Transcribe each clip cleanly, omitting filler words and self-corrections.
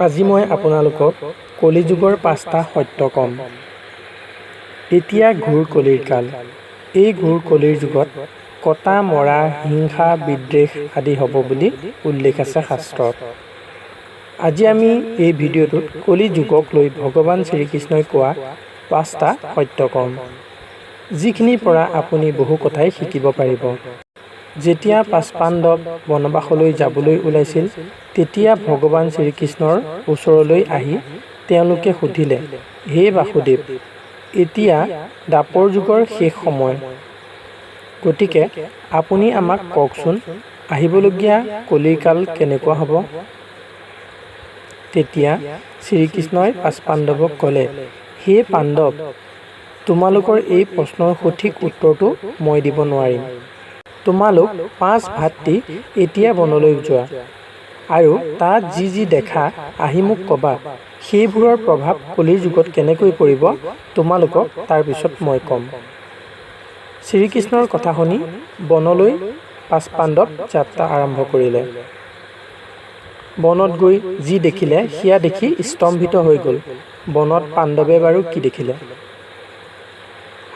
আজি মই আপোনালোকক কলিযুগৰ পাঁচটা সত্য ক'ম। এতিয়া ঘোৰ কলিৰ কাল। এই ঘোৰ কলিৰ যুগত কটা মৰা, হিংসা, বিদ্বেষ আদি হ'ব বুলি উল্লেখ আছে শাস্ত্ৰত। আজি আমি এই ভিডিঅ'টোত কলিযুগক লৈ ভগৱান শ্ৰীকৃষ্ণই কোৱা পাঁচটা সত্য ক'ম, যিখিনিৰ পৰা আপুনি বহু কথাই শিকিব পাৰিব। যেতিয়া পাঁচ পাণ্ডৱ বনবাসলৈ যাবলৈ ওলাইছিল, তেতিয়া ভগৱান শ্ৰীকৃষ্ণৰ ওচৰলৈ আহি তেওঁলোকে সুধিলে, হে বাসুদেৱ, এতিয়া দ্বাপৰ যুগৰ শেষ সময়, গতিকে আপুনি আমাক কওকচোন আহিবলগীয়া কলিৰ কাল কেনেকুৱা হ'ব? তেতিয়া শ্ৰীকৃষ্ণই পাঁচ পাণ্ডৱক ক'লে, হে পাণ্ডৱ, তোমালোকৰ এই প্ৰশ্নৰ সঠিক উত্তৰটো মই দিব নোৱাৰিম। তোমালোক পাঁচ ভাতৃ এতিয়া বনলৈ যোৱা আৰু তাত যি যি দেখা আহি মোক ক'বা। সেইবোৰৰ প্ৰভাৱ কলিৰ যুগত কেনেকৈ পৰিব তোমালোকক তাৰ পিছত মই ক'ম। শ্ৰীকৃষ্ণৰ কথা শুনি বনলৈ পাঁচ পাণ্ডৱ যাত্ৰা আৰম্ভ কৰিলে। বনত গৈ যি দেখিলে সেয়া দেখি স্তম্ভিত হৈ গ'ল। বনত পাণ্ডৱে বাৰু কি দেখিলে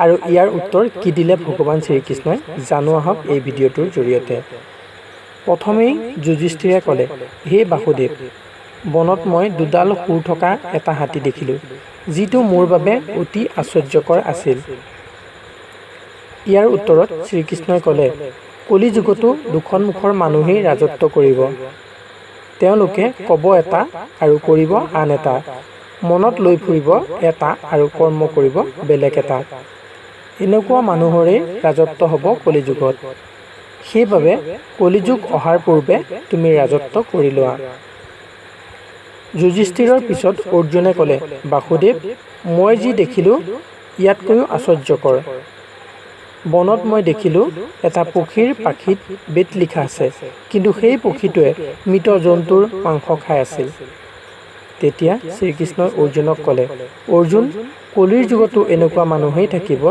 আৰু ইয়াৰ উত্তৰ কি দিলে ভগৱান শ্ৰীকৃষ্ণই, জানো আহক এই ভিডিঅ'টোৰ জৰিয়তে। প্ৰথমেই যুধিষ্ঠিৰে ক'লে, হে বাসুদেৱ, বনত মই দুডাল শুঁৰ থকা এটা হাতী দেখিলোঁ, যিটো মোৰ বাবে অতি আশ্চৰ্যকৰ আছিল। ইয়াৰ উত্তৰত শ্ৰীকৃষ্ণই ক'লে, কলিযুগতো দুখন মুখৰ মানুহেই ৰাজত্ব কৰিব। তেওঁলোকে ক'ব এটা আৰু কৰিব আন এটা, মনত লৈ ফুৰিব এটা আৰু কৰ্ম কৰিব বেলেগ এটা। এনেকুৱা মানুহৰেই ৰাজত্ব হ'ব কলিযুগত। সেইবাবে কলিযুগ অহাৰ পূৰ্বে তুমি ৰাজত্ব কৰি লোৱা। যুধিষ্ঠিৰৰ পিছত অৰ্জুনে ক'লে, বাসুদেৱ, মই যি দেখিলোঁ ইয়াতকৈও আশ্চৰ্যকৰ। বনত মই দেখিলোঁ এটা পক্ষীৰ পাখিত বেদ লিখা আছে, কিন্তু সেই পক্ষীটোৱে মৃত জন্তুৰ মাংস খাই আছিল। তেতিয়া শ্ৰীকৃষ্ণই অৰ্জুনক ক'লে, অৰ্জুন, কলিৰ যুগতো এনেকুৱা মানুহেই থাকিব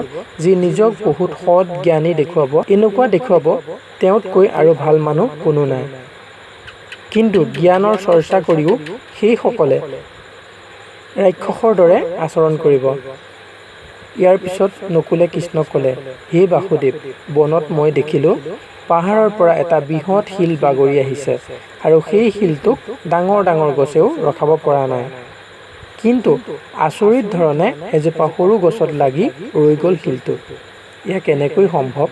যি নিজক বহুত সৎ জ্ঞানী দেখুৱাব, এনেকুৱা দেখুৱাব তেওঁতকৈ আৰু ভাল মানুহ কোনো নাই। কিন্তু জ্ঞানৰ চৰ্চা কৰিও সেইসকলে ৰাক্ষসৰ দৰে আচৰণ কৰিব। ইয়াৰ পিছত নকুলে কৃষ্ণক ক'লে, হে বাসুদেৱ, বনত মই দেখিলোঁ পাহাৰৰ পৰা এটা বৃহৎ শিল বাগৰি আহিছে আৰু সেই শিলটোক ডাঙৰ ডাঙৰ গছেও ৰখাব পৰা নাই, কিন্তু আচৰিত ধৰণে এজোপা সৰু গছত লাগি ৰৈ গ'ল শিলটো। এয়া কেনেকৈ সম্ভৱ?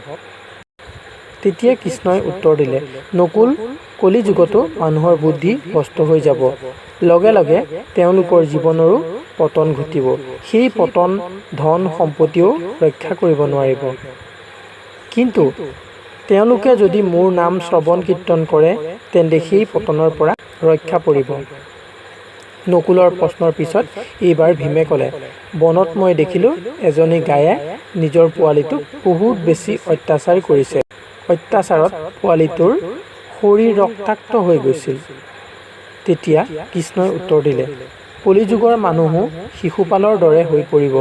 তেতিয়া কৃষ্ণই উত্তৰ দিলে, নকুল, কলিযুগতো মানুহৰ বুদ্ধি ভ্ৰষ্ট হৈ যাব, লগে লগে তেওঁলোকৰ জীৱনৰো পতন ঘটিব। সেই পতন ধন সম্পত্তিও ৰক্ষা কৰিব নোৱাৰিব। কিন্তু তেওঁলোকে যদি মোৰ নাম শ্ৰৱণ কীৰ্তন কৰে, তেন্তে সেই পতনৰ পৰা ৰক্ষা পৰিব। নকুলৰ প্ৰশ্নৰ পিছত এইবাৰ ভীমে ক'লে, বনত মই দেখিলোঁ এজনী গায়ে নিজৰ পোৱালিটোক বহুত বেছি অত্যাচাৰ কৰিছে। অত্যাচাৰত পোৱালিটোৰ শৰীৰ ৰক্তাক্ত হৈ গৈছিল। তেতিয়া কৃষ্ণই উত্তৰ দিলে, কলিযুগৰ মানুহো শিশুপালৰ দৰে হৈ পৰিব।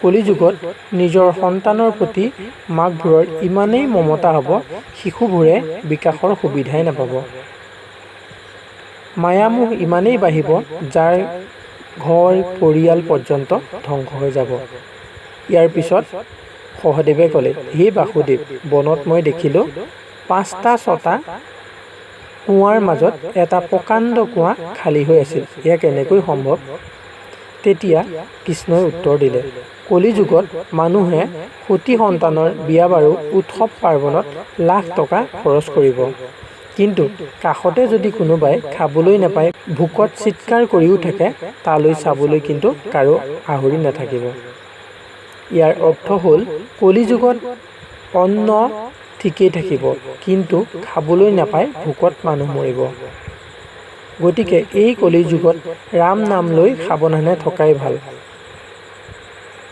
কলিযুগত নিজৰ সন্তানৰ প্ৰতি মাকবোৰৰ ইমানেই মমতা হ'ব, শিশুবোৰে বিকাশৰ সুবিধাই নাপাব। মায়ামোহ ইমানেই বাঢ়িব যাৰ ঘৰ পৰিয়াল পৰ্যন্ত ধ্বংস হৈ যাব। ইয়াৰ পিছত সহদেৱে ক'লে, হে বাসুদেৱ, বনত মই দেখিলোঁ পাঁচটা ছটা কুঁৱাৰ মাজত এটা প্ৰকাণ্ড কুঁৱা খালী হৈ আছিল। এয়া কেনেকৈ সম্ভৱ? তেতিয়া কৃষ্ণই উত্তৰ দিলে, কলিযুগত মানুহে সতি সন্তানৰ বিয়া বাৰু উৎসৱ পাৰ্বণত লাখ টকা খৰচ কৰিব, কিন্তু কাষতে যদি কোনোবাই খাবলৈ নাপায় ভোকত চিৎকাৰ কৰিও থাকে, তালৈ চাবলৈ কিন্তু কাৰো আহৰি নাথাকিব। ইয়াৰ অৰ্থ হ'ল কলিযুগত অন্ন ঠিকেই থাকিব, কিন্তু খাবলৈ নাপাই ভোকত মানুহ মৰিব। গতিকে এই কলিযুগত ৰাম নাম লৈ সাৱধানে থকাই ভাল।